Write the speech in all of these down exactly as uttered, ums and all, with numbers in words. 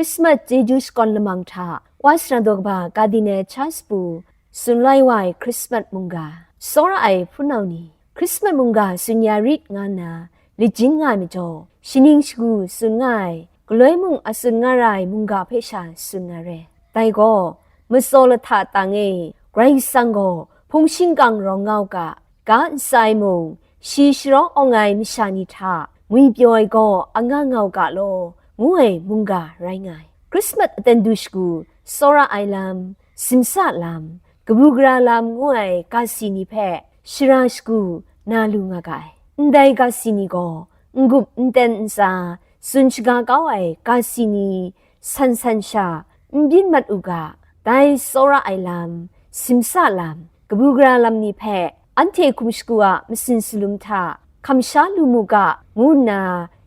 Krismas chyeju shakawn lamang hta, Wa Sara daw kaba Cardinal Charles Pu tsun lai wa ai Krismas mungga. Tsawra ai hpunau ni, Krismas mungga tsun ya rit nga nna, lajin nga ai majaw, shaning shagu tsun nga ai, galoi mung a tsun nga ra ai mungga hpe sha tsun na re. Dai gaw, matsaw lahta tang e, Karai Kasang gaw hpung shingkang rawng nga u ga, ga ntsa e mung, shi sharawng awng ai masha ni hta ngwipyaw ai gaw anga nga u ga law, ngu ai mungga rai nga ai. Krismas aten du shagu, tsawra ai lam, simsa lam, kabu gara lam ngu ai ga si ni hpe shara shagu na lu nga ga ai. Ndai ga si ni gaw n-gup n-ten ntsa tsun shaga kau ai ga si ni san san sha n byin mat u ga, dai tsawra ai lam, simsa lam, kabu gara lam ni hpe anhte hkum shagu a masin salum hta hkam sha lu mu ga, ngu nna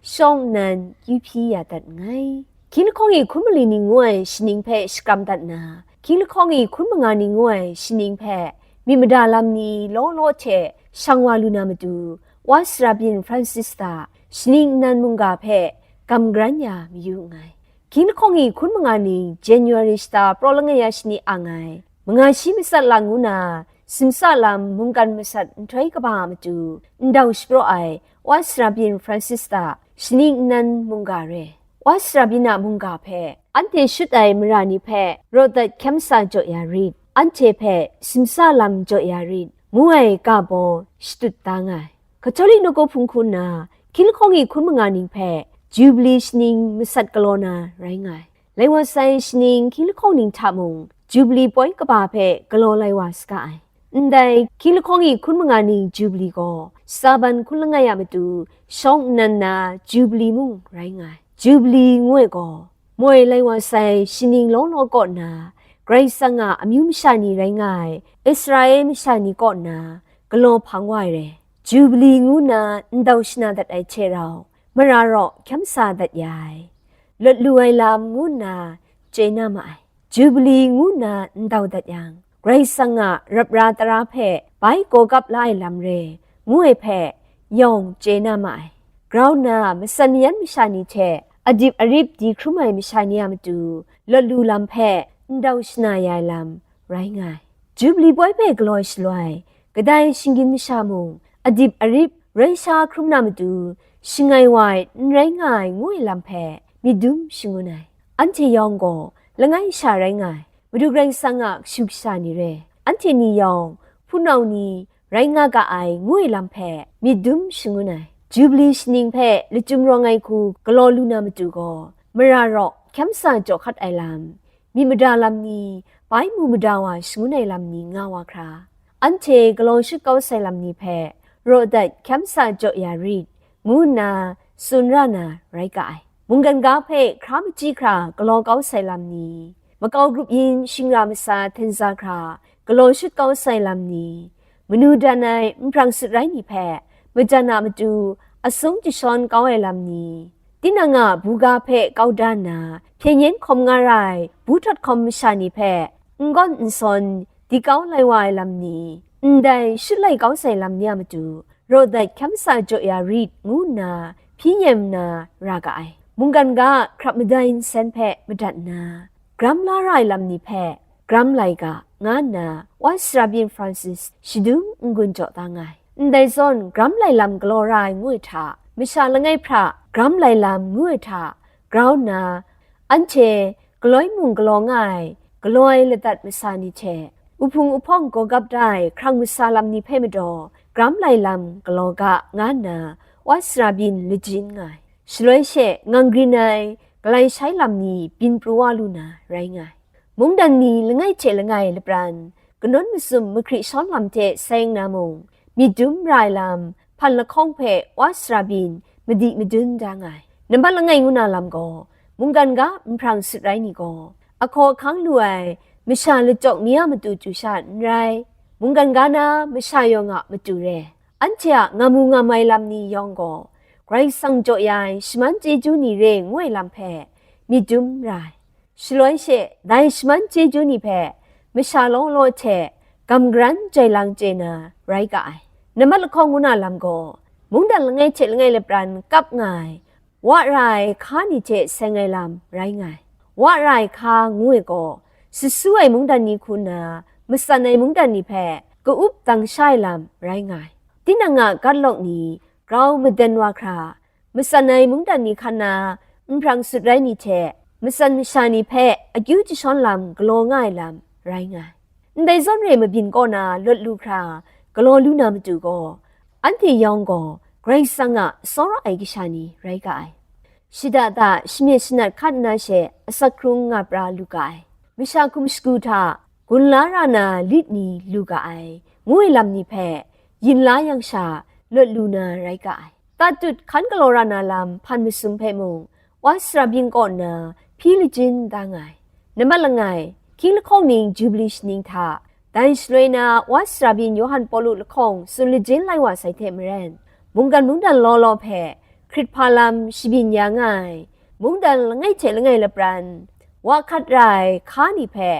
shawng nnan kyu hpyi ya dat nngai. Hkying lahkawng e hkun mali ni ngu ai shaning hpe shakram dat nna, hkying lahkawng e hkun manga ni ngu ai shaning hpe myit mada lam ni law law hte shang wa lu na matu, Wa Sara byin Francis hta shaning nnan mungga hpe gam garan ya mayu nngai. Hkying lahkawng e hkun manga ni January shata praw langai ya shani ang ai, manga shi matsat lang ngu na, simsa lam mungkan masat nhtoi kaba a matu ndau shapraw ai Wa Sara byin Francis hta shaning nnan mungga re. Wa Sara byin a mungga hpe, anhte shut ai mara ni hpe rawt dat hkyam sa jaw ya rit, anhte hpe simsa lam jaw ya rit, ngu ai ga baw shatut da nga ai. Katolik nawku hpung hku nna, hkying lahkawng e hkun manga ning hpe Jubili shaning masat galaw na rai nga ai. Lai wa sai shaning hkying lahkawng ning hta mung, Jubili poi kaba hpe galaw lai wa saga ai. Ndai hkying lahkawng e hkun manga ning Jubili gaw, Saban hkun langai a matu shawng nnan na Jubili mung rai nga ai. Jubili ngu ai gaw, moi lai wa sai shaning law law kaw na, Karai Kasang a amyu masha ni rai nga ai Israela masha ni kaw na galaw hpang wa ai re. Jubili ngu na ndau shana dat ai hte rau, mara raw hkyam sa dat ya ai, lawt lu ai lam ngu nna chye na ma ai. Jubili ngu nna ndau dat yang, Karai Kasang a rap ra tara hpe bai gaw gap la ai lam re, ngu ai hpe yawng chye na ma ai. Grau nna matsan mayan masha ni hte adip arip di hkrum ai masha ni a matu lawt lu lam hpe ndau shana ya ai lam rai nga ai. Jubili poi hpe galaw shaloi, kadai shinggyim masha mung adip arip rai sha hkrum na matu, shangai wa ai n rai nga ai ngu ai lam hpe myit dum shangun ai. Anhte yawng gaw langai sha rai nga ai. Madu Karai Kasang a kashu kasha ni re, anhte ni yawng hpunau ni rai nga ga ai ngu ai lam hpe myit dum shangun ai. Jubili shaning hpe lachyum rawng ai hku galaw lu na matu gaw, mara raw hkyam sa jaw hkat ai lam, myit mada lam ni, bai mu mada wa shangun ai lam ni nga wa hkra, anhte galaw shut kau sai lam ni hpe raw dat hkyam sa jaw ya rit, ngu nna tsun ra na rai ga ai. Mungkan ga hpe hkra machyi hkra galaw kau sai lam ni, makau grup yin shingra masa hten za hkra galaw shut kau sai lam ni, manu dan ai nprang sut rai ni hpe majan a matu asung jashawn kau ai lam ni, tinang a buga hpe kau da nna hpyen yen hkawm nga ra ai bu htawt hkawm masha ni hpe n gawn n sawn di kau lai wa ai lam ni, ndai shut lai kau sai lam ni a matu raw dat hkyam sa jaw ya rit, ngu nna hpyi nyem nna ra ga ai. Mungkan ga a hkrap madai nsen hpe madat nna, gram la ra ai lam ni hpe gram lai ga, nga nna Wa Sara byin Francis shadum n-gun jaw da nga ai. Ndai zawn, gram lai lam galaw ra ai ngu ai hta, masha langai hpra gram lai lam ngu ai hta grau nna, anhte galoi mung galaw nga ai, galaw ai ladat masa ni hte, uhpung uhpawng gaw gap da ai hkrang masa lam ni hpe madaw gram lai lam galaw ga, nga nna Wa Sara byin lajin nga ai. Shaloi she ngang grin ai galai shai lam ni byin pru wa lu na rai nga ai. Mungdan ni langai hte langai lapran, kanawn masum mahkri shawn lam hte seng na mung, myit dum ra ai lam, hpan lahkawng hpe Wa Sara byin madi madun da nga ai. Nambat langai ngu na lam gaw, mungkan ga nprang sut rai ni gaw, ahkaw ahkang lu ai masha lachyawk ni a matu chyu sha n rai, mungkan ga na masha yawng a matu re. Anhte a ngamu ngamai lam ni yawng gaw, Karai Kasang jaw ya ai shaman chyeju ni re ngu ai lam hpe myit dum ra ai. Shaloi she dai shaman chyeju ni hpe masha law law hte gam garan jai lang chye na rai ga ai. Nambat lahkawng ngu na lam gaw, mungdan langai hte langai lapran kap nga ai, wa ra ai hka ni hte seng ai lam rai nga ai. Wa ra ai hka ngu ai gaw, sasu ai mungdan ni hku nna, matsan ai mungdan ni hpe ka-up dang sha ai lam rai nga ai. Tinang a gat lawk ni grau madan wa hkra, matsan ai mungdan ni hkan na nphrang sut rai ni hte, matsan masha ni hpe akyu jashawn lam galaw nga ai lam rai nga ai. Ndai zawn re mabyin kaw na lawt lu hkra galaw lu na matu gaw, anhte yawng gaw Karai Kasang a tsawra ai kasha ni rai ga ai. Shada da shamyet shanat hkat nna she asak hkrung nga pra lu ga ai. Masha hkum shagu hta gun la ra na lit ni lu ga ai, ngu ai lam ni hpe yin la yang sha lawt lu na rai ga ai. Tatut hkan galaw ra na lam hpan masum hpe mung, Wa sara byin kaw nna hpyi lajin da nga ai. Nambat langai, hkying lahkawng ning Jubili shaning hta, dai shaloi na Wa sara byin Yawhan Pawlu lahkawng tsun lajin lai wa sai hte maren, mungkan mungdan law law hpe hkrit hpa lam shabyin ya nga ai. Mungdan langai hte langai lapran, wa hkat ra ai hka ni hpe,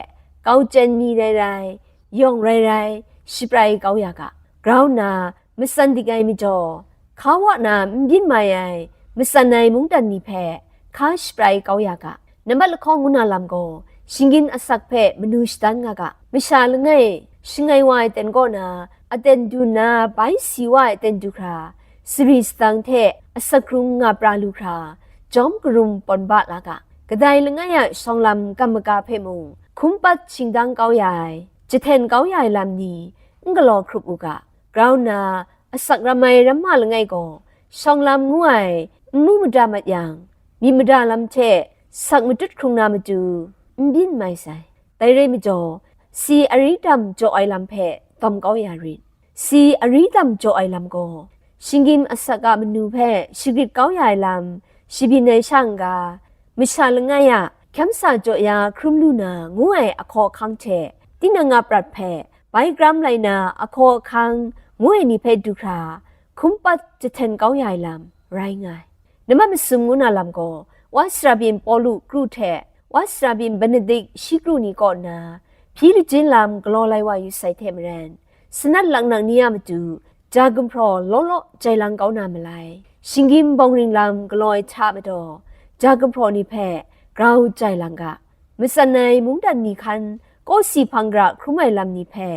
kau chyen mi rai rai, yawng rai rai, shaprai kau ya ga. Grau nna, matsan dik ai majaw, hka wa na n byin mai ai, matsan ai mungdan ni hpe, hka shaprai kau ya ga. Nambat lahkawng ngu na lam gaw, shinggyim asak hpe manu shadan nga ga. Masha langai, shangai wa ai ten kaw na, aten du nna bai si wa ai ten du hkra, sari sadang hte asak hkrung nga pra lu hkra, jawm karum pawn ba la ga. Kadai langai a shawng lam kam maga hpe mung, hkum pat shingdang kau ya ai, jahten kau ya ai lam ni, n galaw hkrup u ga. Grau nna, asak ram ai ramma langai gaw, shawng lam ngu ai n mu mada mat yang, myit mada lam hte sak matut hkrung na matu n byin mai sai. Dai rai majaw, si ari dam jaw ai lam hpe dawm kau ya rit. Si ari dam jaw ai lam gaw, shinggyim asak a manu hpe shagrit kau ya ai lam shabyin ai sha n-ga, masha langai a hkyamsa jaw ya hkrum lu na ngu ai ahkaw ahkang hte, tinang a prat hpe bai gram lai na ahkaw ahkang ngu ai ni hpe du hkra, hkum pat jahten kau ya ai lam rai nga ai. Nambat masum ngu na lam gaw, Wa sara byin Pawlu kru hte Wa sara byin Benedik shi kru ni kaw nna, hpyi lajin lam galaw lai wa yu sai hte maren, sanat laknak ni a matu, ja gumhpraw law law jai lang kau na malai. Shinggyim bawng ring lam galaw ai hta madaw, ja gumhpraw ni hpe grau jai lang ga. Matsan ai mungdan ni hkan kawsi hpang gara hkrum ai lam ni hpe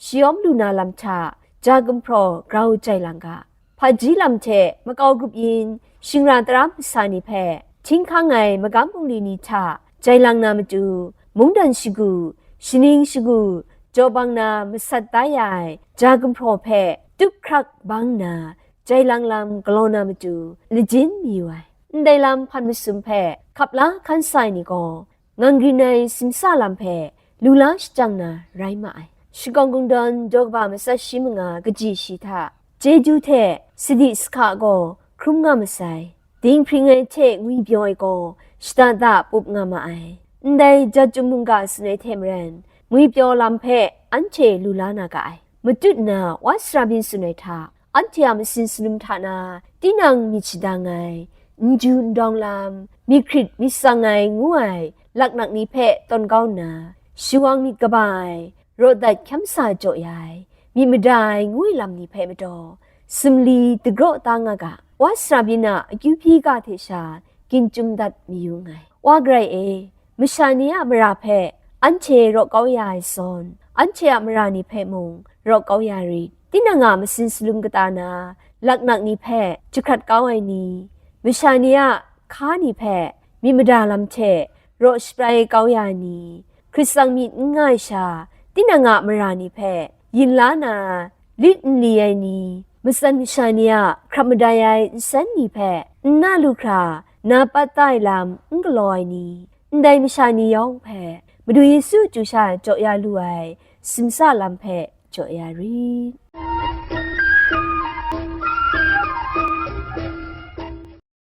shayawm lu na lam hta, ja gumhpraw grau jai lang ga. Hpaji lam hte makau grup yin, shingra tara masa ni hpe htinghkang ai magam bungli ni hta jai lang na matu, mungdan shagu, shaning shagu, jaw bang na masat da ya ai ja gumhpraw hpe tup hkrak bang nna, jai lang lam galaw na matu, lajin mayu ai. Ndai lam hpan masum hpe hkap la hkan sa ai ni gaw, ngang rin ai simsa lam hpe lu la shajang na rai ma ai. Shakawn Kungdawn daw kaba matsat shi manga kaji shi hta, chyeju hte sadi sahka gaw hkrum nga masai. Dinghpring ai hte ngwipyaw ai gaw shada da pup nga ma ai. Ndai jat chyum mungga tsun ai hte maren, ngwipyaw lam hpe anhte lu la na ga ai. Matut nna Wa sara byin tsun ai hta, anhte a masin salum hta na tinang myit shadang ai, n ju n dawng lam, myit hkrit myit tsang ai ngu ai laknak ni hpe tawn kau nna, shawang myit kaba ai, raw dat hkyamsa jaw ya ai, myit mada ai ngu ai lam ni hpe madaw, sumli dagraw da nga ga. Wa sara byin a akyu hpyi ga hte sha gin chyum dat mayu nngai. Wa garai e, masha ni a mara hpe anhte raw kau ya ai zawn, anhte a mara ni hpe mung raw kau ya rit. Tinang a masin salum kata na laknak ni hpe jahkrat kau ai ni, masha ni a hka ni hpe myit mada lam hte raw shaprai kau ya ai ni, Hkrit tsang myit n nga ai sha, tinang a mara ni hpe yin la na, lit n li ai ni, matsan masha ni a hkrap madai ai nsen ni hpe n na lu hkra na pat da ai lam n galaw ai ni, ndai masha ni yawng hpe Madu Yesu chyu sha jaw ya lu ai simsa lam hpe jaw ya rit.